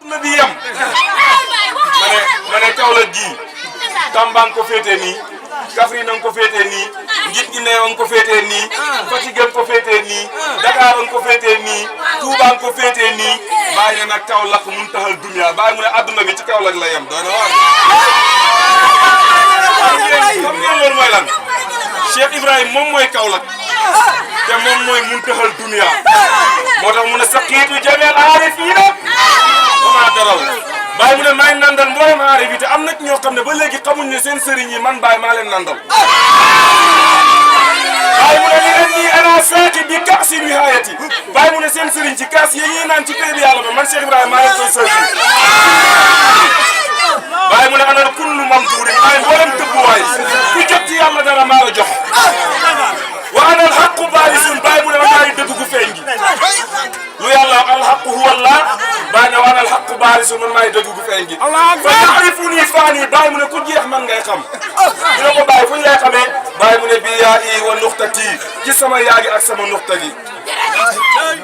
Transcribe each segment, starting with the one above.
adduna bi yem ma ne Kaolack gii Tamba nga ko féetee nii Kaffrine nga ko féetee nii Ngit ñi neew nga ko féetee nii Fatick nga ko féetee nii Dakar nga ko féetee nii Touba nga ko féetee nii bàyyi ne nag Kaolack mun taxal dunya bàyyi mu ne adduna bi ci Kaolack la yem doon na waar xam ngeen loolu mooy lan Cheikh Ibrahima moom mooy Kaolack te moom mooy mun taxal dunya moo tax mu ne saqiitu jameel aarifiina comment daraw Baye mu ne maay nandal mboolem aarif yi te am na ci ñoo xam ne ba léegi xamuñ ne seen sëriñ yi man Baye maa leen nandal Baye mu ne li leen nii ana saati bi kaasi nihaayati Baye mu ne seen sëriñ ci kaas yi ñuy naan ci pay bi yàlla ba man Cheikh Ibrahima maa leen koy sëriñ Baye mu ne ana kullu mamduurin maay mboolem tëbbuwaay ku jot ci yàlla dara maa la jox wa ana alxaqu baarisun Baye mu ne man maay dëgg gu feeñ gi lu yàlla alxaqu huwa Allah Baye ne wa ana alxaqu baarisun man maay dëgg gu feeñ gi fa taarifuni faani Baye mu ne ku jeex man ngay xam dina ko Baye fu ñu lay xamee Baye mu ne bi yaa i wa nuxtati ci sama yaagi ak sama nuxta gi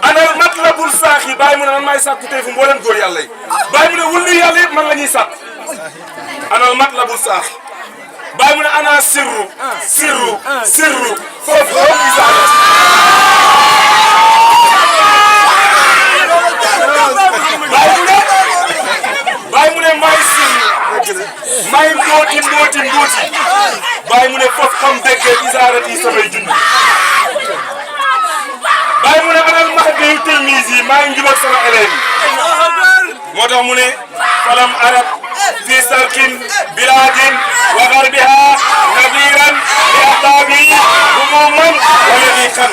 ana matlabul saaxi Baye mu ne man maay sàkku tey fu mboolem góor yàlla yi Baye mu ne wulli yàlla yëpp man la ñuy sàkk ana matlabul saaxi Baye mu ne ana sirru foofu Baye mu ne maay sirru maay mbooti Baye mu ne foofu xam déggee isaarati samay junj Baye mu ne anal mahdi tilmizi maay njubal sama élèves yi moo tax mu ne falam arab fi sarkin biladin wa garbiha nadiran li ahbabi humuman wa yadiqan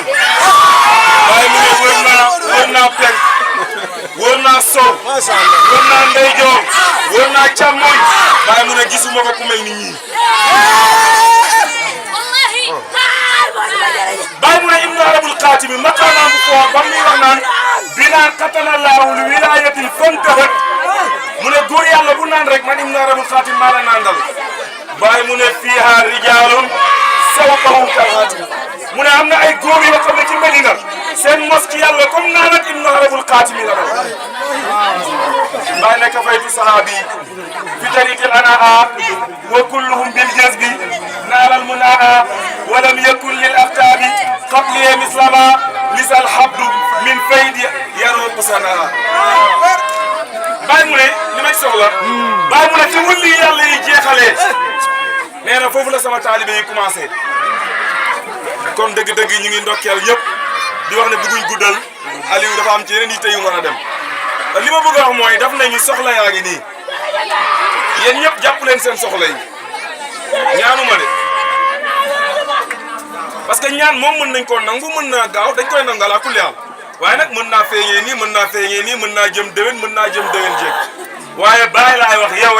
Baye mu ne wër naa penk wër naa sow wër naa ndeyjoor wër naa càmmoñ Baye mu ne gisuma ko ku mel ni ñii Baye mu ne ibnu arabul xaatimi maqaamaam bu foo ba muy wax naan binaa katana laahu li wilaayatil fantahat mu ne góor yàlla bu naan rek man ibnu arabul xaatim maa la naan dal Baye mu ne fiiha rijaalun sawqahum kal xaatim mu ne am na ay góor yoo xam ne ci Medina seen mos ci yàlla comme naan ak ibnu arabul xaatimi la dal Baye ne kafaytu sahaabi fi tariqil anaa wa kulluhum bil jazbi naalal munaa ولم يكن للأفتاب قبلي مثلما لسى الحبد من فيد يروق سنا Baye mu ne li ma ci soxla Baye mu ne ci wulli yàlla yi jeexalee nee na foofu la sama taalibe yi commencé kon dëgg-dëgg ñu ngi ndokkeel ñëpp di wax ne bëgguñ guddal Aliou dafa am ci yeneen yitte yu war a dem li ma bëgg a wax mooy daf nañu soxla yaa ngi nii yéen ñëpp jàpp leen seen soxla yi ñaanuma de parce que ñaan moom mën nañ koo nangu mën naa gaaw dañ koy nangu ala kulli haal waaye nag mën naa feeñee nii mën naa feeñee nii mën naa jëm déwén mën naa jëm déwén jéeg waaye Baye laay wax yow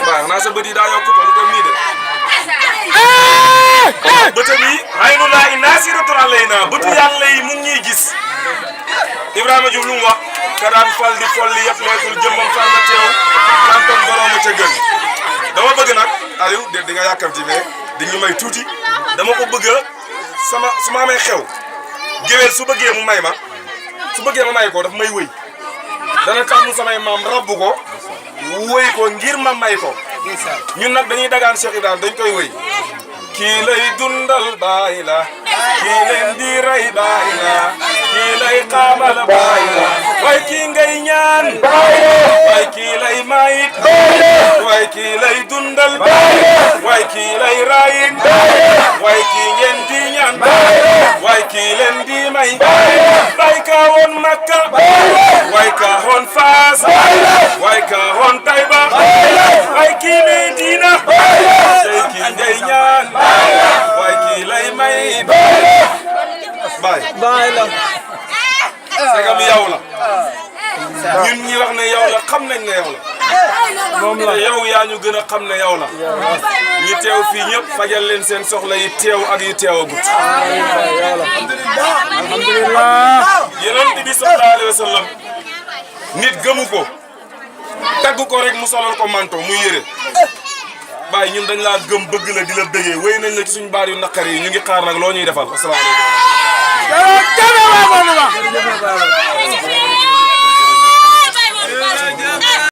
Baye naa sa bët yi daa yokku toolu tam nii de bëtam yi aynu laa i naasiratun alaynaa bëtu yàlla yi mu ngi ñuy gis Ibrahima Diouf lu mu wax ka daan fal di folli yëpp leetul jëmmam far nga teew kantom borooma ca gën dama bëgg nag Aliou di nga yàkkamti mais di ñu may tuuti dama ko bëgg su ma amee xew géwél su bëggee mu may ma su bëggee ma may ko daf may wëy dana tàmm samay maam rabbu ko wëy ko ngir ma may ko ñun nag dañuy dagaan Cheikh Ibrahima dañ koy wëy kii lay dundal Baye la kii leen di rey Baye la kii lay xaamal Baye la waaye kii ngay ñaan waaye kii lay mayit waaye kii lay dundal waaye kii lay rayin waaye kii ngeen di ñaan waaye kii leen di may Baye ka woon Makka waaye ka woon Faas waaye ka woon Tayba waaye kii Medina tey kii ngay ñaan waaye kii lay may Baye la sagam yow la ñun ñi wax ne yow la xam nañ ne yow la moom la yow yaa ñu gën a xam ne yow la ñi teew fii ñëpp fajal leen seen soxla yi teew ak yi teewagut alhamdulillah yonent bi sallallahu alayhi wa sallam nit gëmu ko tagg ko rek mu solal ko manto muy yére Baye ñun dañ laa gëm bëgg la di la bëggee wéy nañ la ci suñu baar yu naqar yi ñu ngi xaar nag loo ñuy defal asalaamaaleykum